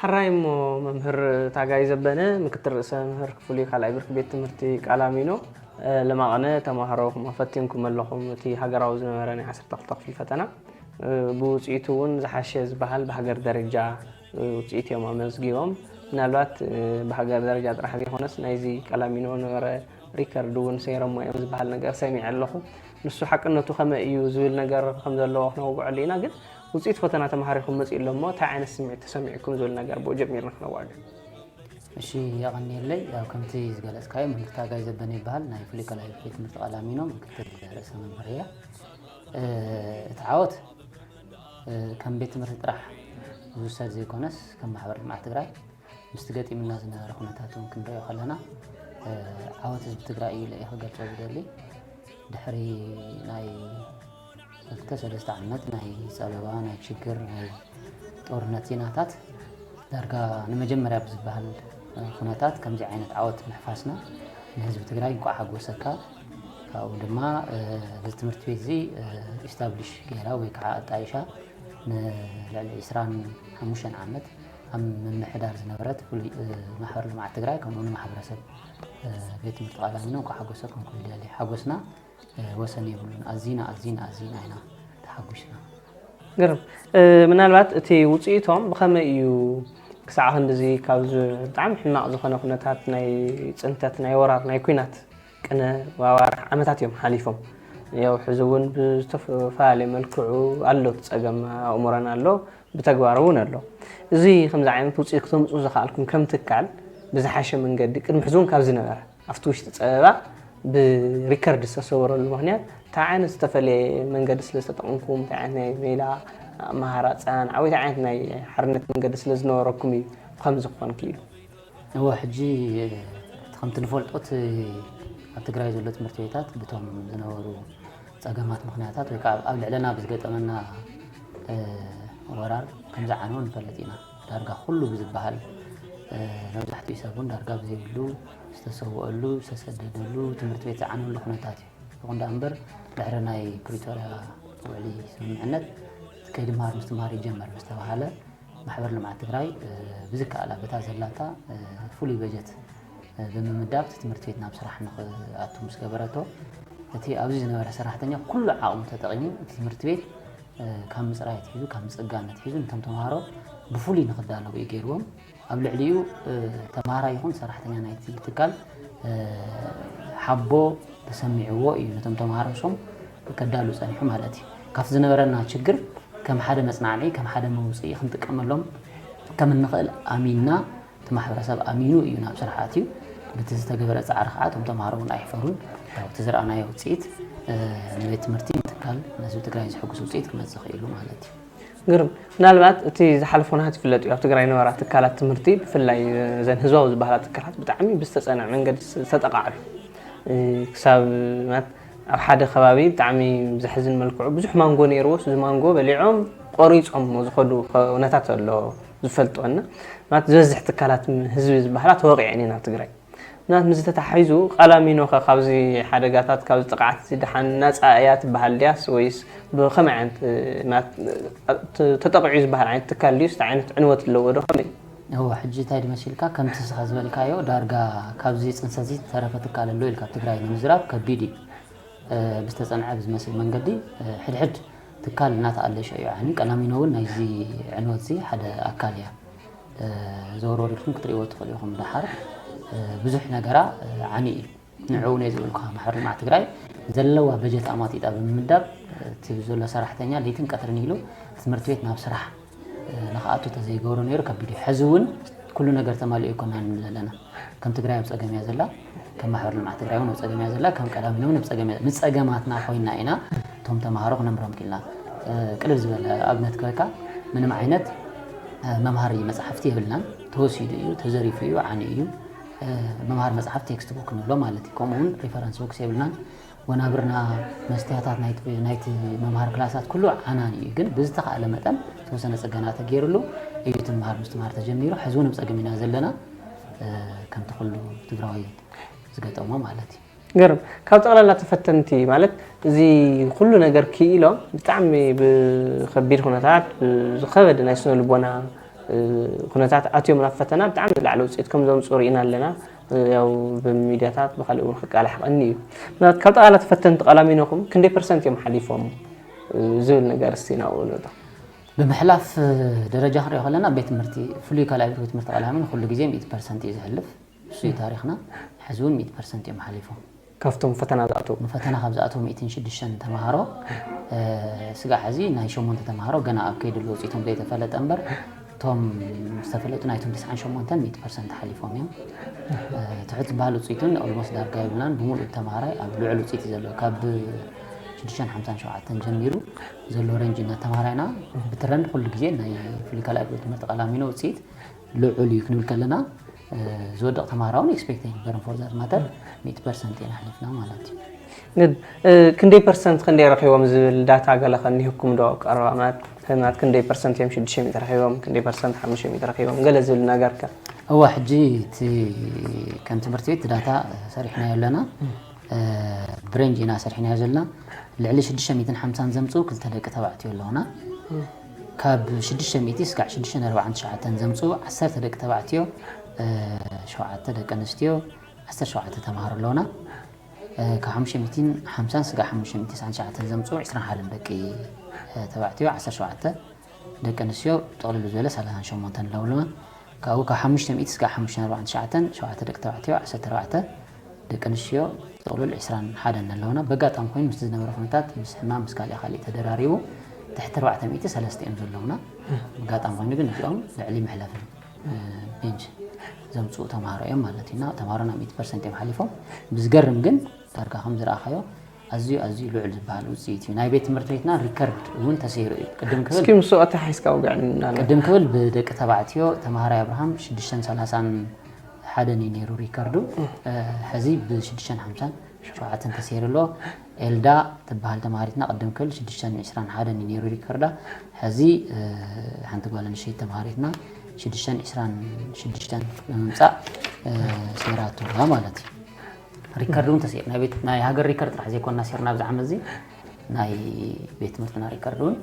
ሕራይ እሞ መምህር ታጋይ ዘበነ፣ ምክትል ርእሰ መምህር ክፍሊ ካልኣይ ብርኪ ቤት ትምህርቲ ቃላሚኖ፣ እ፣ ለማቐነ ተማሃሮ ኩማ ፈቲንኩም ኣለኹም። እቲ ሃገራዊ ዝነበረ ናይ ዓሰርተ ክልተ ክፍሊ ፈተና፣ እ፣ ብውፅኢቱ እውን ዝሓሸ ዝበሃል ብሃገር ደረጃ፣ እ፣ ውፅኢት እዮም ኣመዝጊቦም። ምናልባት፣ እ፣ ብሃገር ደረጃ ጥራሕ ዘይኮነስ ናይዚ ቃላሚኖ ነበረ ሪከርድ እውን ሰይሮሞ እዮም ዝበሃል ነገር ሰሚዐ ኣለኹ። ንሱ ሓቅነቱ ከመይ እዩ ዝብል ነገር ከም ዘለዎ ክነውግዐሉ ኢና። ግን ውፅኢት ፈተና ተማሃሪኹም መፂኡ ኣሎ እሞ እንታይ ዓይነት ስምዒት ተሰሚዕኩም ዝብል ነገር ብኡ ጀሚርና ክነዋግዕ። እሺ፣ የቐንየለይ። ያው ከምቲ ዝገለጽካዮ፣ መምህር ታጋይ ዘበነ ይበሃል። ናይ ፍሉይ ካልኣይ ቤት ትምህርቲ ቃላሚኖ ምክትል ርእሰ መምህር እየ። እ፣ እቲ ዓወት፣ እ፣ ከም ቤት ትምህርቲ ጥራሕ ዝውሰድ ዘይኮነስ፣ ከም ማሕበር ልምዓት ትግራይ ምስቲ ገጢሙና ዝነበረ ኩነታት እውን ክንሪኦ ከለና፣ እ፣ ዓወት ህዝቢ ትግራይ እዩ ኢለ እየ ክገልጾ ዝደሊ። ድሕሪ ናይ ክልተ ሰለስተ ዓመት ናይ ጸበባ፣ ናይ ሽግር፣ ናይ ጦርነት ዜናታት ዳርጋ ንመጀመርያ ብዝበሃል ኩነታት ከምዚ ዓይነት ዓወት ምሕፋስና ንህዝቢ ትግራይ እንቋዕ ሓጎሰካ። ካብኡ ድማ፣ እ፣ እዚ ትምህርቲ ቤት እዚ፣ እ፣ ኢስታብሊሽ ገይራ ወይ ከዓ ኣጣይሻ ንልዕሊ ዕስራን ሓሙሽተን ዓመት ኣብ ምምሕዳር ዝነበረት ፍሉይ፣ እ፣ ማሕበር ልምዓት ትግራይ ከምኡ ንማሕበረሰብ፣ እ፣ ቤት ትምህርቲ ቃላሚኖ እንኳዕ ሓጎሰኩም ክብል ይደሊ። ሓጎስና፣ እ፣ ወሰን የብሉን። ኣዚና፣ ኣዚና፣ ኣዚና ኢና ተሓጒስና። ግርም። እ፣ ምናልባት እቲ ውፅኢቶም ብኸመይ እዩ ክሳዕ ክንድዚ ካብ ዝ-፣ ብጣዕሚ ሕማቕ ዝኾነ ኩነታት ናይ ፅንተት፣ ናይ ወራር፣ ናይ ኲናት ቅነ ኣዋርሕ ዓመታት እዮም ሓሊፎም። ያው ሕዚ እውን ብዝተፈላለየ መልክዑ ኣሎ፣ እቲ ፀገም ኣእምሮና ኣሎ፣ ብተግባር እውን ኣሎ። እዚ ከምዚ ዓይነት ውፅኢት ክተምፅኡ ዝኸኣልኩም ከም ትካል ብዝሓሸ መንገዲ ቅድሚ ሕዚ እውን ካብ ዝነበረ ኣብቲ ውሽጢ ፀበባ ብሪከርድ ዝተሰወረሉ ምኽንያት እንታይ ዓይነት ዝተፈለየ መንገዲ ስለ ዝተጠቕምኩም፣ እንታይ ዓይነት ናይ ሜላ ኣመሃራፃን ዓበይቲ ዓይነት ናይ ሓርነት መንገዲ ስለ ዝነበረኩም እዩ ብኸምዚ ክኾን ክኢሉ? እወ፣ ሕጂ እቲ ከምቲ ንፈልጦ እቲ ኣብ ትግራይ ዘሎ ትምህርቲ ቤታት ብቶም ዝነበሩ ፀገማት ምኽንያታት ወይ ከዓ ኣብ ልዕለና ብዝገጠመና፣ እ፣ ወራር ከም ዝዓነወ ንፈልጥ ኢና። ዳርጋ ኩሉ ብዝበሃል፣ እ፣ መብዛሕትኡ ሰብ እውን ዳርጋ ብዘይብሉ ዝተሰወአሉ፣ ዝተሰደደሉ፣ ትምህርቲ ቤት ዝዓነወሉ ኩነታት እዩ። ይኹን ደኣ እምበር ድሕሪ ናይ ፕሪቶርያ ውዕሊ ስምምዕነት ከይዲ ምሃር ምስትምሃር ይጀመር ምስ ተባሃለ ማሕበር ልምዓት ትግራይ፣ እ፣ ብዝከኣላ በታ ዘላታ፣ እ፣ ፍሉይ በጀት፣ እ፣ ብምምዳብ እቲ ትምህርቲ ቤት ናብ ስራሕ ንኽኣቱ ምስ ገበረቶ፣ እቲ ኣብዚ ዝነበረ ሰራሕተኛ ኩሉ ዓቕሙ ተጠቒሙ እቲ ትምህርቲ ቤት፣ እ፣ ካብ ምፅራይ ኣትሒዙ፣ ካብ ምፅጋን ኣትሒዙ ነቶም ተምሃሮ ብፍሉይ ንኽዳለዉ እዩ ገይርዎም። ኣብ ልዕሊኡ፣ እ፣ ተምሃራይ ይኹን ሰራሕተኛ ናይቲ ትካል፣ እ፣ ሓቦ ተሰሚዕዎ እዩ ነቶም ተምሃሮ ሶም ከዳሉ ጸኒሑ ማለት እዩ። ካብቲ ዝነበረና ችግር ከም ሓደ መጽናዕኒ፣ ከም ሓደ መውጽኢ ክንጥቀመሎም ከም እንኽእል ኣሚንና፣ እቲ ማሕበረሰብ ኣሚኑ እዩ ናብ ስራሕ ኣትዩ። በቲ ዝተገበረ ጻዕሪ ከዓ እቶም ተምሃሮ እውን ኣይሕፈሩን። ያው እቲ ዝረኣናዮ ውጽኢት፣ እ፣ ንቤት ትምህርቲ፣ ንትካል፣ ንህዝቢ ትግራይ ዝሕጉስ ውጽኢት ክመጽእ ክኢሉ ማለት እዩ። ግርም። ምናልባት እቲ ዝሓለፈ ኩነታት ይፍለጥ እዩ። ኣብ ትግራይ ነበራ ትካላት ትምህርቲ፣ ብፍላይ እዘን ህዝባዊ ዝበሃላ ትካላት ብጣዕሚ ብዝተጸንዐ መንገዲ ዝተጠቓዕ እዩ። እ፣ ክሳብ ማለት ኣብ ሓደ ከባቢ ብጣዕሚ ብዘሕዝን መልክዑ ብዙሕ ማንጎ ነይርዎስ፣ እዚ ማንጎ በሊዖም ቆሪጾም ዝኸዱ ኩነታት ኣሎ ዝፈልጦ። እና ማለት ዝበዝሕ ትካላት ህዝቢ ዝበሃላ ተወቒዐን እየን ኣብ ትግራይ። ምናልባት ምስዚ ተተሓሒዙ ቃላሚኖ ኸ ካብዚ ሓደጋታት፣ ካብዚ ጥቕዓት እዚ ደሓን ናጻ እያ ትበሃል ድያስ ወይስ ብኸመይ ዓይነት፣ እ፣ ናት-፣ ተ-፣ ተጠቒዑ ዝበሃል ዓይነት ትካል ድዩስ እንታይ ዓይነት ዕንወት ኣለዎ ዶ ከመይ? እወ፣ ሕጂ እንታይ ድመሲልካ፣ ከምቲ ንስኻ ዝበልካዮ ዳርጋ ካብዚ ጽንሰት እዚ ዝተረፈ ትካል ኣሎ ኢልካ ኣብ ትግራይ ንምዝራብ ከቢድ እዩ። እ፣ ብዝተጸንዐ ብዝመስል መንገዲ፣ እ፣ ሕድሕድ ትካል እናተኣለሸ እዩ ዓንዩ። ቀላሚኖ እውን ናይዚ ዕንወት እዚ ሓደ ኣካል እያ። እ፣ ዘወርወር ኢልኩም ክትርእይዎ ትኽእሉ ኢኹም። ደሓር፣ እ፣ ብዙሕ ነገራ፣ እ፣ ዓንዩ እዩ። ንዕኡ ነዚ ዝበልኩኻ ማሕበር ልምዓት ትግራይ ዘለዋ በጀት ኣማጢጣ ብምምዳብ፣ እ፣ እቲ ዘሎ ሰራሕተኛ ለይትን ቀትርን ኢሉ ትምህርቲ ቤት ናብ ስራሕ፣ እ፣ ንኽኣቱ ተዘይገብሮ ነይሩ ከቢድ እዩ። ሕዚ እውን ኩሉ ነገር ተማሊኡ ኣይኮናን ዘለና። ከም ትግራይ ኣብ ጸገም እያ ዘላ፣ ከም ማሕበር ልምዓት ትግራይ እውን ኣብ ጸገም እያ ዘላ፣ ከም ቀዳሚና እውን ኣብ ጸገም እያ። ምስ ጸገማትና ኮይና ኢና እቶም ተምሃሮ ክነምሮም ክኢልና። እ፣ ቅልል ዝበለ ኣብነት ክበካ፣ ምንም ዓይነት፣ እ፣ መምሃሪ መጽሓፍቲ የብልናን። ተወሲዱ እዩ፣ ተዘሪፉ እዩ፣ ዓንዩ እዩ። እ፣ መምሃሪ መጽሓፍ ቴክስት ቡክ ንብሎ ማለት እዩ። ከምኡ እውን ሪፈረንስ ቡክስ የብልናን። ወናብርና፣ መስትያታት ናይቲ፣ ናይቲ መምሃሪ ክላሳት ኩሉ ዓናኒ እዩ። ግን ብዝተኻእለ መጠን ዝተወሰነ ጽገና ተገይሩሉ እዩ እቲ ምምሃር ምስትምሃር ተጀሚሩ። ሕዚ እውን ኣብ ጸገም ኢና ዘለና፣ እ፣ ከምቲ ኩሉ ትግራዋይ ዝገጠሞ ማለት እዩ። ግርም። ካብ ጠቕላላ ተፈተንቲ ማለት እዚ ኩሉ ነገር ክኢሎም ብጣዕሚ ብኸቢድ ኩነታት፣ ብዝኸበደ ናይ ስነ ልቦና ኩነታት ኣትዮም ናብ ፈተና ብጣዕሚ ዝለዓለ ውፅኢት ከም ዘምፅኡ ርኢና ኣለና። ያው ብሚድያታት ብካሊእ እውን ክቃላሕ ቀኒ እዩ። ምናልባት ካብ ጠቓላ ተፈተንቲ ቀላሚኖኹም ክንደይ ፐርሰንት እዮም ሓሊፎም ዝብል ነገር እስቲ ናብኡ ንእቶ። ብምሕላፍ ደረጃ ክንሪኦ ከለና ቤት ትምህርቲ ፍሉይ ካልኣይ ቤት ትምህርቲ ቀላሚኖ ኩሉ ግዜ ሚእቲ ፐርሰንት እዩ ዝሕልፍ። እሱ እዩ ታሪኽና። ሕዚ እውን ሚእቲ ፐርሰንት እዮም ሓሊፎም። ካብቶም ፈተና ዝኣተው ንፈተና ካብ ዝኣተው ሚእትን ሽዱሽተን ተምሃሮ ስጋዕ ሕዚ ናይ ሸሞንተ ተምሃሮ ገና ኣብ ከይዲ ኣሎ ውፅኢቶም ዘይተፈለጠ እምበር እቶም ዝተፈለጡ ናይቶም ተስዓን ሸሞንተን ሚእቲ ፐርሰንት ሓሊፎም እዮም። ትሑት ዝበሃል ውፅኢት እውን ኦልሞስት ዳርጋ የብልናን። ብምሉእ ተምሃራይ ኣብ ልዑል ውፅኢት እዩ ዘሎ። ካብ ሽዱሽተን ሓምሳን ሸውዓተን ጀሚሩ ዘሎ ሬንጅ እና ተምሃራይና ብትረንድ ኩሉ ግዜ ናይ ፍሉይ ካልኣይ ቤት ትምህርቲ ቀላሚኖ ውፅኢት ልዑል እዩ ክንብል ከለና ዝወድቕ ተምሃራውን ኤክስፔክት ኣይግበርን for that matter ሚእቲ ፐርሰንት ኢና ኣሕሊፍና ማለት እዩ። ግን ክንደይ ፐርሰንት ክንደይ ረኺቦም ዝብል ዳታ ገለ ከኒህኩም ዶ ቀረባ ማለት ማለት ክንደይ ፐርሰንት እዮም ሽዱሽተ ሚእቲ ረኺቦም ክንደይ ፐርሰንት ሓሙሽተ ሚእቲ ረኺቦም ገለ ዝብል ነገር ከ? እዋ ሕጂ እቲ ከም ትምህርቲ ቤት ዳታ ሰሪሕናዮ ኣለና። ብሬንጅ ኢና ሰሪሕናዮ ዘለና። ልዕሊ ሽዱሽተ ሚእትን ሓምሳን ዘምፅኡ ክልተ ደቂ ተባዕትዮ ኣለውና። ካብ ሽዱሽተ ሚእቲ ስጋዕ ሽዱሽተ ነጥቢ ኣርባዕተ ትሽዓተ ዘምፅኡ ዓሰርተ ደቂ ተባዕትዮ፣ ሸውዓተ ደቂ ኣንስትዮ፣ ዓሰርተ ሸውዓተ ተምሃሮ ኣለውና። ካብ ሓሙሽተ ሚእትን ሓምሳን ስጋዕ ሓሙሽተ ሚእትን ተስዓን ትሽዓተን ዘምፅኡ ዕስራን ሓደን ደቂ ተባዕትዮ፣ ዓሰርተ ሸውዓተ ደቂ ኣንስትዮ፣ ጥቕልሉ ዝበለ ሰላሳን ሸሞንተን ኣለውና። ካብኡ ካብ ሓሙሽተ ሚእቲ ስጋዕ ሓሙሽተ ነጥቢ ኣርባዕተ ትሽዓተ ሸውዓተ ደቂ ተባዕትዮ፣ ዓሰርተ ኣርባዕተ ደቂ ኣንስትዮ፣ ጥቕልል ዕስራን ሓደን ኣለውና። በጋጣሚ ኮይኑ ምስቲ ዝነበረ ኩነታት ምስ ሕማም ምስ ካሊእ ካሊእ ተደራሪቡ ትሕቲ ኣርባዕተ ሚእቲ ሰለስተ እዮም ዘለውና። በጋጣሚ ኮይኑ ግን እዚኦም ልዕሊ መሕለፍን ቤንች ዘምፅኡ ተምሃሮ እዮም ማለት እዩ። እና ተምሃሮና ሚእቲ ፐርሰንት እዮም ሓሊፎም። ብዝገርም ግን ዳርጋ ከም ዝረኣኻዮ ኣዝዩ ኣዝዩ ልዑል ዝበሃል ውፅኢት እዩ። ናይ ቤት ትምህርቲ ቤትና ሪከርድ እውን ተሰይሩ እዩ። ቅድም ክብል እስኪ ምስኡ ኣተሓሒዝካ ውግዕልና ቅድም ክብል ብደቂ ተባዕትዮ ተምሃራይ ኣብርሃም ሽዱሽተን ሰላሳን ሓደን እዩ ነይሩ ሪከርዱ። ሕዚ ብሽዱሽተን ሓምሳን ሸውዓተን ተሰይሩ ኣሎ። ኤልዳ ትበሃል ተምሃሪትና ቅድም ክብል ሽዱሽተን ዕስራን ሓደን እዩ ነይሩ ሪከርዳ። ሕዚ ሓንቲ ጓል ኣንስተይቲ ተምሃሪትና ሽዱሽተን ዕስራን ሽዱሽተን ብምምፃእ ሰይራቶ ማለት እዩ። ሪከርድ እውን ተሰይሩ ናይ ቤት ናይ ሃገር ሪከርድ ጥራሕ ዘይኮንና ሴርና ኣብዚ ዓመት እዚ ናይ ቤት ትምህርትና ሪከርድ እውን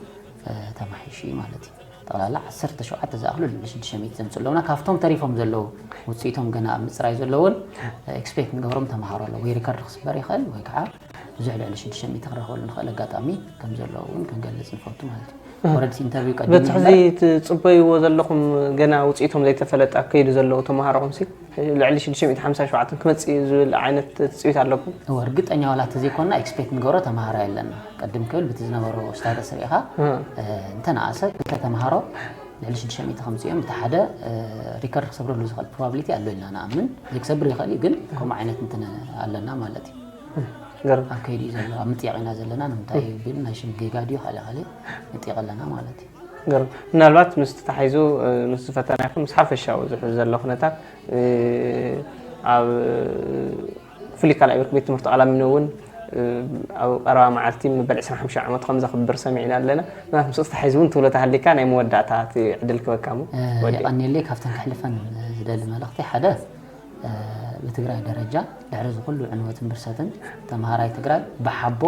ተማሒሹ እዩ ማለት እዩ። ጠቕላላ ዓሰርተ ሸውዓተ ዝኣኽሉ ልዕሊ ሽዱሽተ ሚእቲ ዘምፅኡ ኣለውና። ካብቶም ተሪፎም ዘለዉ ውፅኢቶም ገና ኣብ ምፅራይ ዘለውን ኤክስፔክት ንገብሮም ተምሃሮ ኣለዉ። ወይ ሪከርድ ክስበር ይኽእል ወይ ከዓ ብዙሕ ልዕሊ ሽዱሽተ ሚእቲ ክረኽበሉ ንኽእል ኣጋጣሚ ከም ዘለዎ እውን ክንገልፅ ንፈቱ ማለት እዩ። ወረድሲ ኢንተርቪው ቀዲሙ በቲ ሕዚ ትፅበይዎ ዘለኹም ገና ውፅኢቶም ዘይተፈለጠ ኣብ ከይዱ ዘለዉ ተምሃሮኹም ሲ ልዕሊ ሽዱሽተ ሚእቲ ሓምሳን ሸውዓተን ክመፅእ እዩ ዝብል ዓይነት ትፅቢት ኣለኩም? እወ፣ እርግጠኛ ዋላ ተዘይኮንና ኤክስፔክት ንገብሮ ተምሃራይ ኣለና። ቅድም ክብል ብቲ ዝነበሮ ስታተስ ርኢኻ እንተነኣሰ ክልተ ተምሃሮ ልዕሊ ሽዱሽተ ሚእቲ ከምፅኡ እዮም። እቲ ሓደ ሪከርድ ክሰብረሉ ዝኽእል ፕሮባብሊቲ ኣሎ ኢልና ንኣምን። ዘይክሰብር ይኽእል እዩ፣ ግን ከምኡ ዓይነት እንትን ኣለና ማለት እዩ። ኣብ ከይዲ እዩ ዘሎ፣ ኣብ ምጥያቕ ኢና ዘለና። ንምንታይ ብል ናይ ሽም ጌጋ ድዩ ካልእ ካልእ ምጥያቕ ኣለና ማለት እዩ። ገርም። ምናልባት ምስ ተታሒዙ ምስ ፈተና ይኹን ምስ ሓፈሻዊ ዝሕዝ ዘሎ ኩነታት ኣብ ፍሉይ ካልኣይ ብርኪ ቤት ትምህርቲ ቃላሚኖ እውን ኣብ ቀረባ መዓልቲ መበል ዕስራን ሓሙሽተን ዓመቱ ከም ዘኽብር ሰሚዕና ኣለና። ምናልባት ምስኡ ተታሒዙ እውን ትብሎ ተሃሊካ ናይ መወዳእታ እቲ ዕድል ክበካ እሞ ወዲ። የቐንየለይ። ካብተን ከሕልፈን ዝደሊ መልእኽቲ ሓደ ብትግራይ ደረጃ ድሕሪ እዚ ኩሉ ዕንወትን ብርሰትን ተምሃራይ ትግራይ ብሓቦ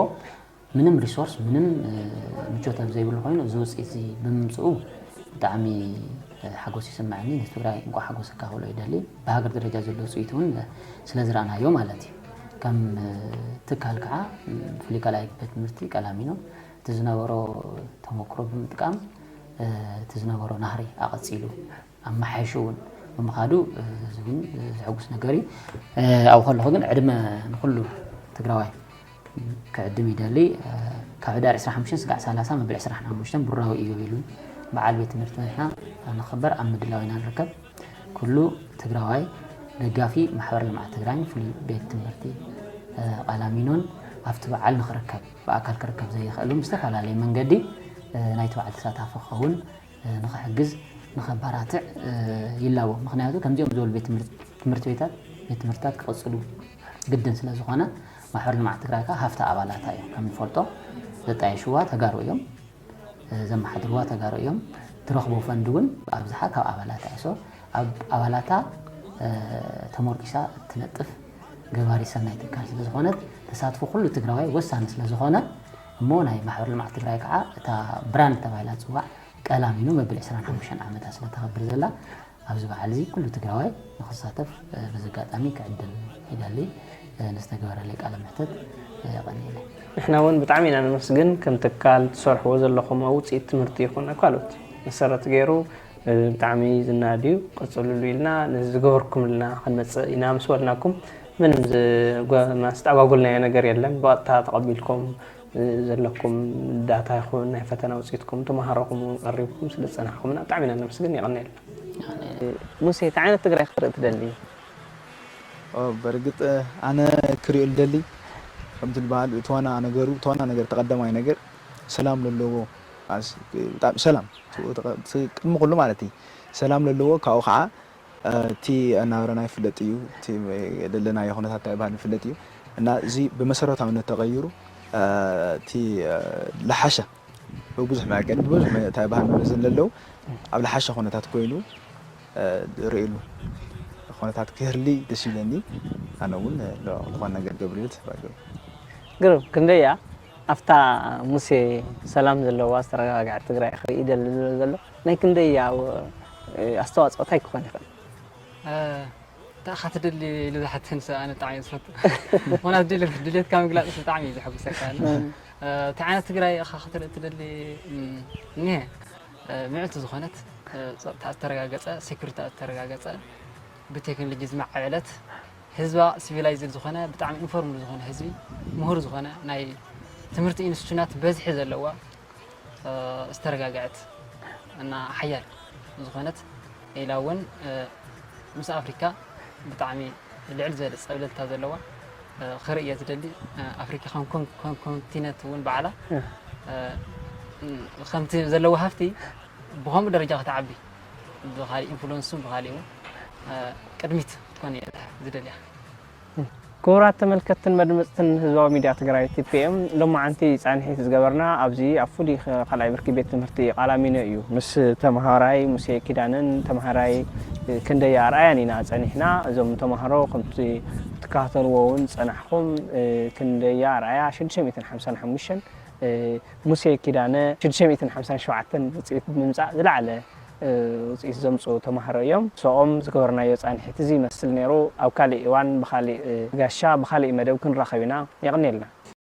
ምንም ሪሶርስ ምንም ምቾት ኣብ ዘይብሉ ኮይኑ እዚ ውፅኢት እዚ ብምምፅኡ ብጣዕሚ ሓጎስ ይስምዐኒ። ንትግራይ እንኳዕ ሓጎሰካ ክብሎ ይደሊ። ብሃገር ደረጃ ዘሎ ውፅኢት እውን ስለ ዝረኣናዮ ማለት እዩ። ከም ትካል ከዓ ፍሉይ ካልኣይ ቤት ትምህርቲ ቀላሚኖ እቲ ዝነበሮ ተመክሮ ብምጥቃም እቲ ዝነበሮ ናህሪ ኣቐፂሉ ኣመሓይሹ እውን ብምኻዱ እዚ እውን ዘሐጉስ ነገር እዩ። ኣብኡ ከለኹ ግን ዕድመ ንኩሉ ትግራዋይ ክዕድም ይደሊ። ካብ ሕዳር ዕስራን ሓሙሽተን ስጋዕ ሰላሳ መበል ዕስራን ሓሙሽተን ብሩራዊ እዩ ኢሉ በዓል ቤት ትምህርትና ንኽበር ኣብ ምድላው ኢና ንርከብ። ኩሉ ትግራዋይ ደጋፊ ማሕበር ልምዓት ትግራይን ፍሉይ ቤት ትምህርቲ ቃላሚኖን ኣብቲ በዓል ንኽርከብ ብኣካል ክርከብ ዘይኽእል እውን ብዝተፈላለየ መንገዲ ናይቲ በዓል ተሳታፊ ክኸውን ንኽሕግዝ ንኸበራትዕ ይላቦ። ምኽንያቱ ከምዚኦም ዝበሉ ቤት ትምህርቲ ቤታት ቤት ትምህርትታት ክቕፅሉ ግድን ስለ ዝኾነ ማሕበር ልምዓት ትግራይ ከዓ ሃፍቲ ኣባላታ እዮም። ከም ንፈልጦ ዘጣየሽዋ ተጋሩ እዮም፣ ዘመሓድርዋ ተጋሩ እዮም። ትረኽቦ ፈንድ እውን ኣብዝሓ ካብ ኣባላታ እዮ። ኣብ ኣባላታ ተሞርኪሳ እትነጥፍ ገባሪ ሰናይ ትካል ስለ ዝኾነት ተሳትፎ ኩሉ ትግራዋይ ወሳኒ ስለ ዝኾነ እሞ ናይ ማሕበር ልምዓት ትግራይ ከዓ እታ ብራንድ ተባሂላ ትፅዋዕ ቀላሚኖ መበል ዕስራን ሓሙሽተን ዓመታ ስለ ተኸብር ዘላ ኣብዚ በዓል እዚ ኩሉ ትግራዋይ ንኽሳተፍ በዚ ኣጋጣሚ ክዕድም ይደሊ። ንዝተገበረለይ ቃለ መሕተት የቐንየለይ። ንሕና እውን ብጣዕሚ ኢና ነመስግን። ከም ትካል ትሰርሕዎ ዘለኹም ኣብ ውፅኢት ትምህርቲ ይኹን ኣብ ካልኦት መሰረት ገይሩ ብጣዕሚ ዝናድ እዩ፣ ቀፅልሉ ኢልና ነዚ ዝገበርኩምልና ክንመፅእ ኢና ምስ በልናኩም ምንም ዝተኣጓጎልናዮ ነገር የለን። ብቐጥታ ተቐቢልኩም ዘለኩም ዳታ ይኹን ናይ ፈተና ውፅኢትኩም ተምሃሮኹም እውን ቀሪብኩም ስለ ዝፀናሕኩምና ብጣዕሚ ኢና ነመስግን። የቐንየልና። ሙሴ፣ እንታይ ዓይነት ትግራይ ክትርኢ ትደሊ? በርግጥ ኣነ ክሪኦ ልደሊ ከምቲ ዝበሃል እቲ ዋና ነገሩ እቲ ዋና ነገር ተቐዳማይ ነገር ሰላም ለለዎ ሰላም ቅድሚ ኩሉ ማለት እዩ። ሰላም ለለዎ ካብኡ ከዓ እቲ ኣናብራና ይፍለጥ እዩ፣ እቲ ዘለናዮ ኩነታት እንታይ ይበሃል ይፍለጥ እዩ እና እዚ ብመሰረታውነት ተቐይሩ እቲ ልሓሸ ብብዙሕ መገዲ ብብዙሕ እንታይ ይበሃል መመዘን ለለው ኣብ ልሓሸ ኩነታት ኮይኑ ዝርእየሉ ኩነታት ክህሊ ደስ ይብለኒ። ኣነ እውን ዝኾነ ነገር ገብር ኢለ ተስፋ ይገብር። ግርም ክንደይ እያ ኣብታ ሙሴ ሰላም ዘለዋ ዝተረጋግዐት ትግራይ ክርኢ ይደሊ ዝብል ዘሎ ናይ ክንደይ እያ ኣስተዋፅኦ እንታይ ክኾን ይኽእል? እንታይ ኢኻ ትደሊ ኢሉ ዝሓተኒ ሰብ ኣነ ብጣዕሚ እየ ዝፈቱ። ምኽንያቱ ድሌት- ድሌትካ ምግላፅ ብጣዕሚ እዩ ዘሐጉሰካ። እና፣ እ፣ እንታይ ዓይነት ትግራይ ኢኻ ክትርኢ ትደሊ? እም፣ እኒሀ እ፣ ምዕልቲ ዝኾነት እ፣ ፀጥታ ዝተረጋገፀ፣ ሴኩሪቲ ዝተረጋገፀ፣ ብቴክኖሎጂ ዝማዕበለት፣ ህዝባ ሲቪላይዝድ ዝኾነ፣ ብጣዕሚ ኢንፎርምድ ዝኾነ ህዝቢ፣ ምሁር ዝኾነ፣ ናይ ትምህርቲ ኢንስቲቱሽናት በዝሒ ዘለዋ፣ ዝተረጋግዐት እና ሓያል ዝኾነት ኢላ እውን ምስ ኣፍሪካ ብጣዕሚ ልዕል ዝበለ ፀብለልታ ዘለዋ ክርኢ እየ ዝደሊ። ኣፍሪካ ከም ኮንቲነንት እውን ባዕላ ከምቲ ዘለዎ ሃፍቲ ብከምኡ ደረጃ ክትዓቢ ብካሊእ ኢንፍሉንስ ብካሊእ እውን ቅድሚት ክትኮን እየ ዝደልያ። ክቡራት ተመልከትትን መድመፅትን ህዝባዊ ሚድያ ትግራይ ቲ ፒ ኤም ሎማዓንቲ ፃንሒት ዝገበርና ኣብዚ ኣብ ፍሉይ ካልኣይ ብርኪ ቤት ትምህርቲ ቃላሚኖ እዩ። ምስ ተምሃራይ ሙሴ ኪዳነን ተምሃራይ ክንደያ ኣርኣያን ኢና ፀኒሕና። እዞም ተምሃሮ ከምቲ ትከታተልዎ እውን ዝፀናሕኩም ክንደያ ኣርኣያ ሽዱሽተ ሚእትን ሓምሳን ሓሙሽተን ሙሴ ኪዳነ ሽዱሽተ ሚእትን ሓምሳን ሸውዓተን ውፅኢት ብምምፃእ ዝለዓለ ውፅኢት ዘምፅኡ ተምሃሮ እዮም። ሰኦም ዝገበርናዮ ፃንሒት እዚ ይመስል ነይሩ። ኣብ ካሊእ እዋን ብካሊእ ጋሻ ብካሊእ መደብ ክንራኸብ ኢና። የቐንየልና።